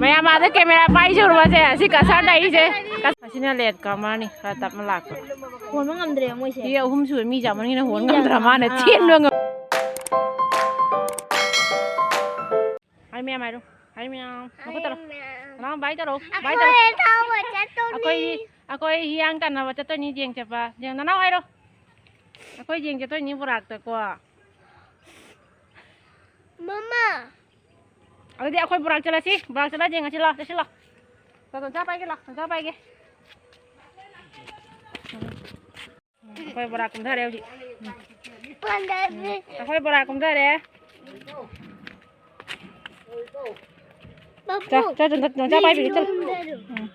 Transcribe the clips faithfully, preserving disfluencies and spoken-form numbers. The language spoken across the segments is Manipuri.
ꯃꯌꯥꯝ ꯑꯥꯗ ꯀꯦꯃꯦꯔꯥ ꯄꯥꯏꯖꯔꯨꯕꯁꯦ, ꯑꯁꯤ ꯀꯁꯥꯔ ꯂꯩꯔꯤꯁꯦ꯫ ꯑꯁꯤꯅ ꯂꯦꯠ ꯀꯃꯔꯅꯤ, ꯈꯔ ꯇꯞꯅ ꯂꯥꯛꯄ꯫ ꯍꯣꯟꯕ ꯉꯝꯗ꯭ꯔꯦ ꯃꯣꯏꯁꯦ꯫ ꯁꯤ ꯑꯍꯨꯝ ꯁꯨꯕ ꯃꯤ ꯌꯥꯝꯕꯅꯤꯅ ꯍꯣꯟ ꯃꯤ ꯉꯝꯗ꯭ꯔ ꯌꯥꯝ-, ꯃꯥꯅ ꯑꯥ꯫ ꯆꯦꯟꯕ ꯉꯝ-, ꯍꯥꯏ ꯃꯌꯥꯝ ꯍꯥꯏꯔꯣ꯫ ꯍꯥꯏ ꯃꯌꯥꯝ꯫ ꯃꯈꯨꯠ ꯇꯧꯔꯣ꯫ ꯍꯥꯏ ꯃꯌꯥꯝ꯫ ꯅꯅꯥꯎ ꯕꯥꯏ ꯇꯧꯔꯣ꯫ ꯕꯥꯏ ꯇꯧꯔꯣ꯫ ꯑꯩꯈꯣꯏ ꯊꯧꯕ ꯆꯠꯇꯣꯏꯅꯤ꯫ ꯑꯩꯈꯣꯏ, ꯑꯩꯈꯣꯏ ꯍꯤꯌꯥꯡ ꯇꯥꯟꯅꯕ ꯆꯠꯇꯣꯏꯅꯤ, ꯌꯦꯡ ꯆꯠꯄ꯫ ꯌꯦꯡ, ꯅꯅꯥꯎ ꯍꯥꯏꯔꯣ꯫ ꯑꯩꯈꯣꯏ ꯌꯦꯡ ꯆꯠꯇꯣꯏꯅꯤ ꯕꯣꯔꯥꯛꯇꯀꯣ꯫ ꯃꯃꯥ꯫ ꯑꯗꯨꯗꯤ ꯑꯩꯈꯣꯏ ꯕꯣꯔꯥꯛ ꯆꯠꯂꯁꯤ꯫ ꯕꯣꯔꯥꯛ ꯆꯠꯂ ꯌꯦꯡꯉꯁꯤ ꯂꯥꯎ꯫ ꯆꯠꯁꯤ ꯂꯥꯎ꯫ ꯇꯣꯟꯆꯥ ꯄꯥꯏꯒꯦ ꯂꯥꯎ꯫ ꯇꯣꯟꯆꯥ ꯄꯥꯏꯒꯦ꯫ ꯑꯩꯈꯣꯏ ꯕꯣꯔꯥꯛ ꯀꯨꯝꯊꯔꯦ ꯍꯧꯖꯤꯛ꯫ ꯄꯥꯟꯗꯥꯁꯦ꯫ ꯑꯩꯈꯣꯏ ꯕꯣꯔꯥꯛ ꯀꯨꯝꯊꯔꯦ꯫ ꯄꯥꯄꯨ꯫ ꯆꯥ, ꯆꯥ, ꯆꯥ, ꯆꯥ, ꯆꯥ, ꯄꯥꯏꯕꯤꯒꯦ, ꯆꯠꯂꯨ꯫ ꯎꯝ꯫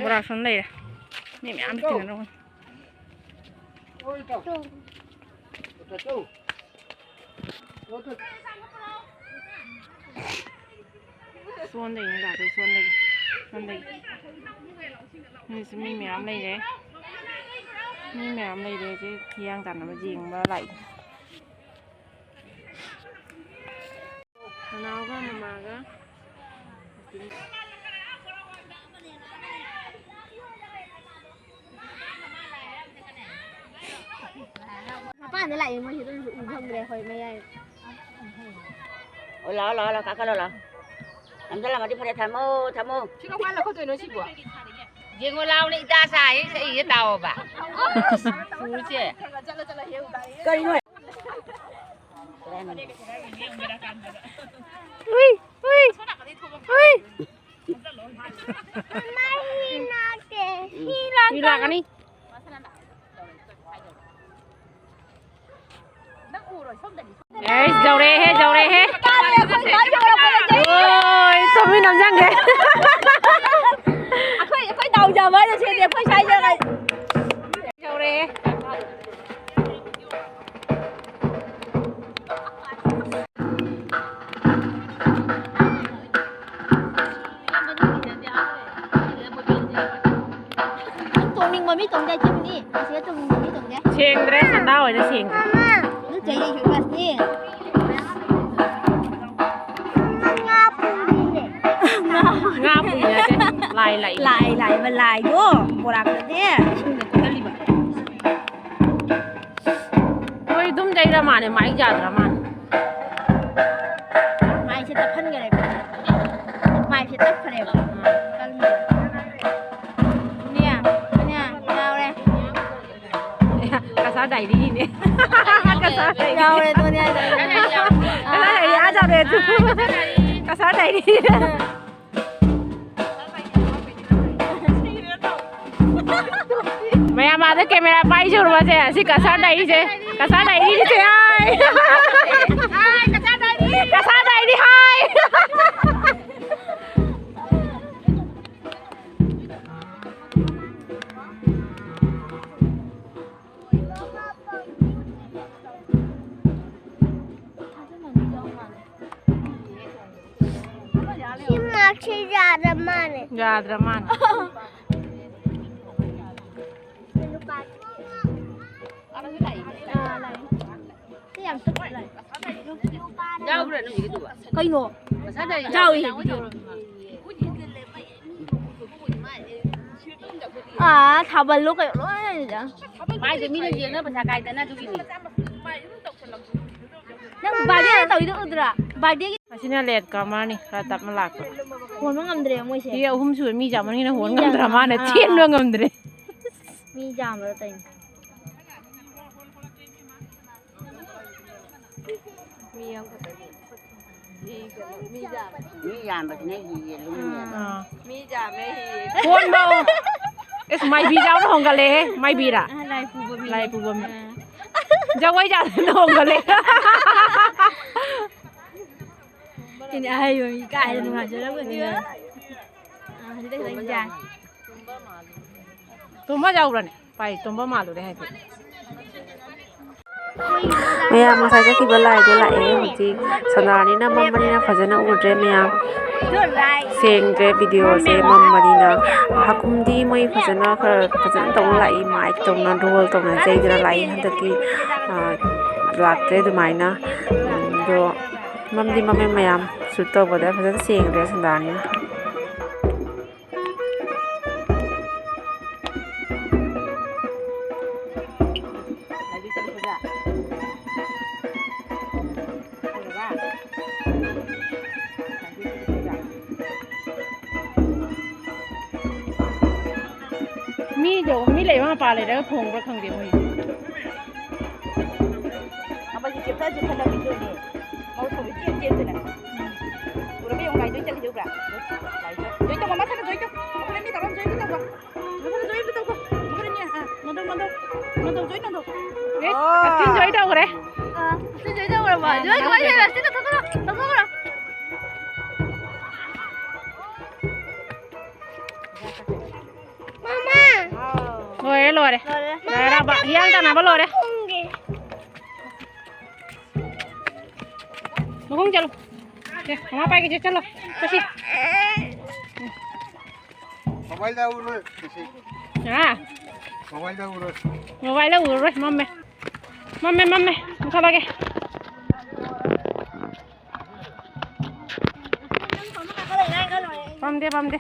ꯕꯣꯔꯥꯛ ꯁꯣꯝ ꯂꯩꯔꯦ꯫ ꯃꯤ ꯃꯌꯥꯝ ꯇꯤꯟꯅꯔꯝꯒꯅꯤ꯫ ꯁꯣꯟꯗꯒꯤꯅꯦ ꯂꯥꯛꯇꯣꯏ, ꯁꯣꯟꯗꯒꯤ, ꯁꯣꯟꯗꯒꯤ꯫ ꯃꯤꯁꯨ ꯃꯤ ꯃꯌꯥꯝ ꯂꯩꯔꯦ꯫ ꯃꯤ ꯃꯌꯥꯝ ꯂꯩꯔꯦ ꯍꯧꯖꯤꯛ ꯍꯤꯌꯥꯡ ꯇꯥꯟꯅꯕ ꯌꯦꯡꯕ ꯂꯥꯛꯏ꯫ ꯅꯅꯥꯎꯒ ꯃꯃꯥꯒ꯫ ꯃꯄꯥꯟꯗ ꯂꯥꯛꯑꯦ ꯃꯣꯏꯁꯦ, ꯑꯗꯨꯅꯁꯨ ꯎ ꯐꯪꯗ꯭ꯔꯦ ꯑꯩꯈꯣꯏ ꯃꯌꯥꯏ꯫ ꯑꯣ, ꯂꯥꯛꯑꯣ, ꯂꯥꯛꯑꯣ, ꯂꯥꯛꯑꯣ, ꯀꯥꯈꯠꯂꯣ, ꯂꯥꯛꯑꯣ꯫ ꯅꯝꯁꯤꯜꯂꯝꯃꯗꯤ ꯐꯔꯦ, ꯊꯝꯃꯣ, ꯊꯝꯃꯣ꯫ ꯁꯤ ꯀꯃꯥꯏꯅ ꯂꯧꯈꯠꯇꯣꯏꯅꯣ ꯁꯤꯕꯣ? ꯌꯦꯡꯉꯣ ꯂꯥꯎꯅꯦ, ꯏꯇꯥ ꯁꯥꯏ, ꯁꯛꯏꯁꯦ ꯇꯥꯎꯑꯣꯕ꯫ ꯁꯨꯔꯨꯁꯦ꯫ ꯀꯩꯅꯣ? ꯎꯏ, ꯎꯏ, ꯎꯏ꯫ ꯃꯥ ꯍꯤ ꯂꯥꯛꯇꯦ꯫ ꯍꯤ ꯂꯥꯛꯀꯅꯤ꯫ ꯑꯦꯁ, ꯌꯧꯔꯛꯑꯦꯍꯦ, ꯌꯧꯔꯛꯑꯦꯍꯦ꯫ ꯑꯣꯏ, ꯇꯣꯝꯕꯤ ꯅꯝꯖꯪꯈ꯭ꯔꯦ꯫ ꯑꯩꯈꯣꯏ, ꯑꯩꯈꯣꯏ ꯗꯥꯎ ꯌꯥꯕ ꯍꯥꯏꯅ ꯁꯤꯗꯤ ꯑꯩꯈꯣꯏ ꯁ꯭ꯋꯥꯏꯗ ꯂꯩ꯫ ꯌꯧꯔꯛꯑꯦ꯫ ꯇꯣꯡꯅꯤꯡꯕ ꯃꯤ ꯇꯣꯡꯗꯦ, ꯆꯨꯝꯅꯤ꯫ ꯑꯁꯤꯗ ꯇꯣꯡꯅꯤꯡꯕ ꯃꯤ ꯇꯣꯡꯗꯦ꯫ ꯁꯦꯡꯗ꯭ꯔꯦ, ꯁꯟꯗꯥ ꯍꯣꯏꯗ ꯁꯦꯡꯗ꯭ꯔꯦ꯫ ꯑꯗꯨ ꯆꯍꯤ ꯈ꯭ꯔꯤꯁꯃꯥꯁꯅꯤ꯫ ꯂꯥꯛꯏ꯫ ꯂꯥꯏ, ꯂꯥꯛꯏꯕ ꯂꯥꯏꯗꯣ ꯕꯣꯔꯥ ꯀꯛꯑꯦ, ꯏꯁꯤꯡꯗ ꯇꯣꯛꯍꯜꯂꯤꯕ꯫ ꯃꯣꯏ ꯑꯗꯨꯝ ꯌꯩꯔ ꯃꯥꯅꯦ, ꯃꯥꯏ ꯌꯥꯗ꯭ꯔ ꯃꯥꯅꯦ꯫ ꯃꯥꯏꯁꯦ ꯇꯞꯍꯟꯈꯔꯦꯕ꯫ ꯃꯥꯏꯁꯦ ꯇꯞꯈ꯭ꯔꯦꯕ꯫ ꯀꯜꯂꯤ꯫ ꯁꯣꯅꯤꯌꯥ, ꯁꯣꯅꯤꯌꯥ, ꯌꯥꯎꯔꯦ꯫ ꯀꯁꯥꯔ ꯗꯥꯏꯔꯤꯅꯦ꯫ ꯀꯁꯥꯔ ꯗꯥꯏꯔꯤ꯫ ꯌꯥꯎꯔꯦ, ꯁꯣꯅꯤꯌꯥ ꯗꯥꯏꯔꯤ꯫ ꯀꯁꯥꯔ ꯗꯥꯏꯔꯤ, ꯑꯥ, ꯌꯥꯎꯔꯦ ꯑꯗꯨ꯫ ꯀꯁꯥꯔ ꯗꯥꯏꯔꯤ꯫ ꯃꯌꯥꯝ ꯑꯥꯗ ꯀꯦꯃꯦꯔꯥ ꯄꯥꯏꯖꯔꯨꯕꯁꯦ, ꯑꯁꯤ ꯀꯁꯥꯔ ꯗꯥꯏꯔꯤꯁꯦ, ꯀꯁꯥꯔ ꯗꯥꯏꯔꯤꯁꯦ, ꯍꯥꯏ꯫ ꯀꯁꯥꯔ ꯗꯥꯏꯔꯤ, ꯍꯥꯏ꯫ ꯁꯤ ꯃꯥꯔꯛꯁꯤ ꯌꯥꯗ꯭ꯔ ꯃꯥꯜꯂꯦ꯫ ꯌꯥꯗ꯭ꯔ ꯃꯥꯜꯂꯦ꯫ ꯁꯤ ꯌꯥꯝ ꯇꯞꯄ ꯂꯥꯏ꯫ ꯌꯥꯎꯕ꯭ꯔꯥ ꯅꯪꯒꯤꯗꯨꯕꯣ? ꯀꯩꯅꯣ? ꯉꯁꯥꯏꯗꯩ ꯌꯥꯎꯏ, ꯌꯥꯎꯏ, video꯫ ꯌꯥꯎꯏ꯫ ꯑꯥ, ꯊꯥꯕꯜꯂꯣ ꯀꯩꯅꯣ ꯂꯣꯏ ꯂꯩꯗ꯫ ꯃꯥꯏꯁꯦ ꯃꯤꯅ ꯌꯦꯡꯅꯕ ꯄꯩꯁꯥ ꯀꯥꯏꯗꯅ ꯑꯗꯨꯒꯤꯅꯤ꯫ ꯅꯪ birthday ꯇꯧꯔꯤꯗꯣ ꯎꯗ꯭ꯔꯥ? Birthdayꯒꯤ ꯑꯁꯤꯅ late comerꯅꯤ, ꯈꯔ ꯇꯞꯅ ꯂꯥꯛꯄ꯫ ꯍꯣꯟꯕ ꯉꯝꯗ꯭ꯔꯦ ꯃꯣꯏꯁꯦ꯫ ꯁꯤ ꯑꯍꯨꯝ ꯁꯨꯕ ꯃꯤ ꯌꯥꯝꯃꯟꯒꯤꯅ ꯍꯣꯟ ꯃꯤ ꯉꯝꯗ꯭ꯔ ꯌꯥꯝ-, ꯃꯥꯅ ꯑꯥ꯫ ꯆꯦꯟꯕ ꯉꯝꯗ꯭ꯔꯦ꯫ ꯃꯤ ꯌꯥꯝꯕꯗ ꯇꯧꯔꯤꯅꯤ꯫ ꯃꯤ ꯑꯃꯈꯛꯇꯅꯤ꯫ ꯃꯤ ꯀꯩꯅꯣ, ꯃꯤ ꯌꯥꯝꯕ꯫ ꯃꯤ ꯌꯥꯝꯕꯁꯤꯅ ꯍꯤꯌꯦ, ꯂꯨꯝꯃꯦꯕ꯫ ꯑꯥ꯫ ꯃꯤ ꯌꯥꯝꯃꯦ, ꯍꯤꯌꯦ꯫ ꯀꯣꯟꯕꯧ꯫ ꯑꯁ, ꯃꯥꯏꯕꯤ ꯌꯥꯎꯅ ꯍꯣꯡꯒꯠꯂꯛꯑꯦꯍꯦ, ꯃꯥꯏꯕꯤꯔꯥ? ꯑꯥ, ꯂꯥꯏ ꯄꯨꯕ ꯃꯤ꯫ ꯂꯥꯏ ꯄꯨꯕ ꯃꯤ꯫ ꯑꯥ꯫ ꯖꯒꯣꯏ ꯁꯥꯗꯅ ꯍꯣꯡꯒꯠꯂꯛꯑꯦ꯫ ꯁꯤꯅꯦ ꯑꯍꯩꯕ ꯃꯤ ꯀꯥꯏꯗ ꯅꯨꯡꯉꯥꯏꯖꯔꯝꯒꯅꯤ꯫ ꯑꯥ, ꯍꯧꯖꯤꯛꯇ ꯈꯤꯇꯪ ꯌꯥꯏ꯫ ꯇꯨꯝꯕ ꯌꯥꯎꯕ꯭ꯔꯅꯦ? ꯄꯥꯏ, ꯇꯨꯝꯕ ꯃꯥꯜꯂꯨꯔꯦ ꯍꯥꯏꯗꯤ꯫ ꯃꯌꯥꯝ ꯉꯁꯥꯏ ꯆꯠꯈꯤꯕ ꯂꯥꯏꯗꯣ ꯂꯥꯛꯑꯦ꯫ ꯍꯧꯖꯤꯛ ꯁꯟꯗꯥꯅꯤꯅ ꯃꯝꯕꯅꯤꯅ ꯐꯖꯅ ꯎꯗ꯭ꯔꯦ ꯃꯌꯥꯝ꯫ ꯁꯦꯡꯗ꯭ꯔꯦ videoꯁꯦ ꯃꯝꯕꯅꯤꯅ꯫ ꯍꯥꯀꯨꯝꯗꯤ ꯃꯣꯏ ꯐꯖꯅ ꯈꯔ ꯐꯖꯅ ꯇꯧꯅ ꯂꯥꯛꯏ, mic ꯇꯧꯅ, ꯙꯣꯜ ꯇꯧꯅ ꯆꯩꯗꯅ ꯂꯥꯛꯏ꯫ ꯍꯟꯗꯛꯇꯤ, ꯑ, ꯂꯥꯛꯇ꯭ꯔꯦ ꯑꯗꯨꯃꯥꯏꯅ꯫ ꯑꯗꯣ ꯃꯝꯗꯤ ꯃꯝꯃꯦ ꯃꯌꯥꯝ, shoot ꯇꯧꯕꯗ ꯐꯖꯅ ꯁꯦꯡꯗ꯭ꯔꯦ ꯁꯟꯗꯥꯅꯤꯅ꯫ ꯃꯤꯗꯣ, ꯃꯤ ꯂꯩꯕ ꯃꯄꯥ ꯂꯩꯔꯒ ꯈꯣꯡꯕ꯭ꯔꯥ ꯈꯪꯗꯦ ꯃꯣꯏ꯫ ꯑꯃꯁꯨ ꯆꯦꯞꯊ ꯆꯦꯞꯊꯅ ꯄꯤꯗꯣꯏꯅꯦ꯫ ꯃꯧ ꯊꯣꯛꯄ ꯆꯦꯟ ꯆꯦꯟꯗꯅ꯫ ꯎꯔꯕ ꯌꯦꯡꯉꯨ, ꯒꯥꯔꯤꯗꯣ ꯆꯠꯂꯤꯗꯣ ꯎꯕ꯭ꯔꯥ? ꯒꯥꯔꯤꯗꯣ꯫ ꯖꯣꯏ ꯇꯧꯕ, ꯃꯊꯛꯇ ꯖꯣꯏ ꯇꯧ꯫ ꯃꯈꯣꯏ ꯑꯅꯤ ꯇꯧꯔꯣ, ꯖꯣꯏ ꯇꯧꯕ꯫ ꯃꯈꯣꯏ ꯑꯅꯤ ꯇꯧꯔꯣ꯫ ꯃꯈꯣꯏ ꯑꯅꯤ, ꯑꯥ, ꯅꯣꯟꯊꯣꯛ, ꯅꯣꯟꯊꯣꯛ꯫ ꯅꯣꯟꯊꯣꯛ, ꯖꯣꯏ ꯅꯣꯟꯊꯣꯛ꯫ ꯑꯦ, ꯑꯣ꯫ ꯑꯁꯤꯟ ꯖꯣꯏ ꯇꯧꯈ꯭ꯔꯦ꯫ ꯑꯥ, ꯑꯁꯤꯟ ꯖꯣꯏ ꯇꯧꯈ꯭ꯔꯕꯣ? ꯑꯥ, ꯖꯣꯏ ꯀꯃꯥꯏꯅ ꯇꯧꯔꯤꯕ? ꯑꯁꯤꯟ ꯇꯧꯊꯣꯛꯈ꯭ꯔꯣ, ꯇꯧꯊꯣꯛꯈ꯭ꯔꯣ꯫ ꯃꯃꯥ꯫ ꯂꯣꯏꯔꯦ, ꯂꯣꯏꯔꯦ꯫ ꯂꯣꯏꯔꯦ꯫ ꯂꯣꯏꯔꯕ? ꯍꯤꯌꯥꯡ ꯇꯥꯟꯅꯕ ꯂꯣꯏꯔꯦ꯫ ꯃꯈꯣꯡ ꯆꯠꯂꯨ꯫ ꯁꯦ, ꯃꯃꯥ ꯄꯥꯏꯒꯦꯁꯦ, ꯆꯠꯂꯣ꯫ ꯆꯠꯁꯤ꯫ ꯃꯣꯕꯥꯏꯜꯗ ꯎꯔꯣꯏ, ꯉꯁꯤ꯫ ꯍꯥ? ꯃꯣꯕꯥꯏꯜꯗ ꯎꯔꯣꯏ꯫ ꯃꯣꯕꯥꯏꯜꯗ ꯎꯔꯔꯣꯏ, ꯃꯝꯃꯦ꯫ ꯃꯝꯃꯦ, ꯃꯝꯃꯦ꯫ ꯃꯨꯊꯠꯂꯒꯦ꯫ ꯄꯥꯝꯗꯦ, ꯄꯥꯝꯗꯦ꯫